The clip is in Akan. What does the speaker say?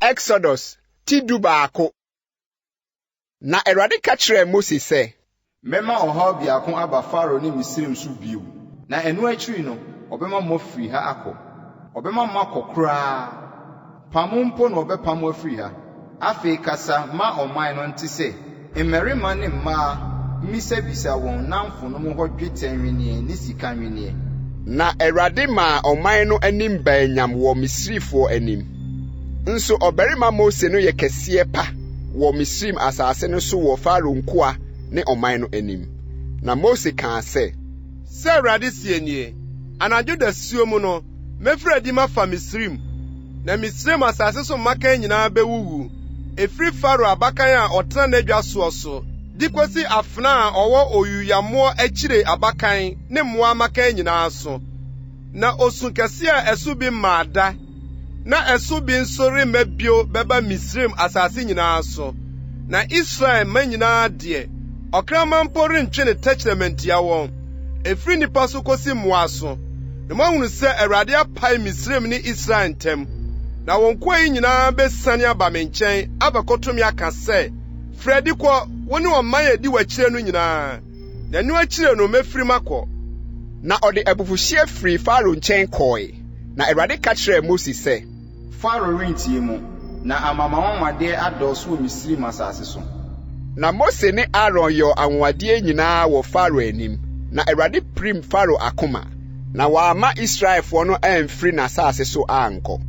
Exodus ti 11. Na Awurade ka kyerɛɛ Mose sɛ. Mɛma ɔhaw biako aba Farao ne Misraim so bio, na ɛno akyiri no, ɔbɛma moafiri ha akɔ. Ɔbɛma moakɔ koraa. Pam mpo na ɔbɛpam mo afiri ha. Afei kasa ma ɔman no nte sɛ, mmarima ne mmaa mmisabisa wɔn nnamfonom hɔ dwetɛ nnwinneɛ ne sika nnwinneɛ. Na Awurade maa ɔman no anim baa nyam wɔ Misrifoɔ anim. Nso ɔbarima Mose no yɛ kɛseɛ pa wɔ Misraim asase no so wɔ Farao nkoa ne ɔman no anim. Na Mose kaa sɛ. Sɛ Awurade seɛ nie, Anadwo dasuo mu no, mɛfiri adi mafa Misraim, na Misraim asase so mmakan nyinaa bɛwuwu, ɛfiri Farao abakan a ɔtena n'adwa soɔ so, de kosi afenaa a ɔwɔ oyuyammoɔ akyire abakan ne mmoa mmakan nyinaa so. Na osu kɛse a ɛso bi mmaa da, na ɛso bi nso remma bio bɛba Misraim asase nyinaa so. Na Israel mma nyinaa deɛ, ɔkraman mpo rentwe ne tɛkyerɛma ntia wɔn, ɛfiri nnipa so kosi mmoa so. Na moahunu sɛ Awurade apae Misraim ne Israel ntam. Na wo nkoa yi nyinaa besiane aba me nkyɛn abɛkoto me aka sɛ, 'Firi adi kɔ, wo ne ɔman a edi w'akyire no nyinaa.' Na ɛno akyiri no mefiri makɔ. Na ɔde abufuhyeɛ firii Farao nkyɛn kɔe. Na Awurade ka kyerɛɛ Mose sɛ. Farao rentie mo, na ama m'anwanwadeɛ adɔɔso wɔ Misraim asase so. Na Mose ne Aaron yɔɔ anwanwadeɛ nyinaa wɔ Farao anim, na Awurade pirim Farao akoma, na wamma Israelfoɔ no amfiri n'asase so ankɔ.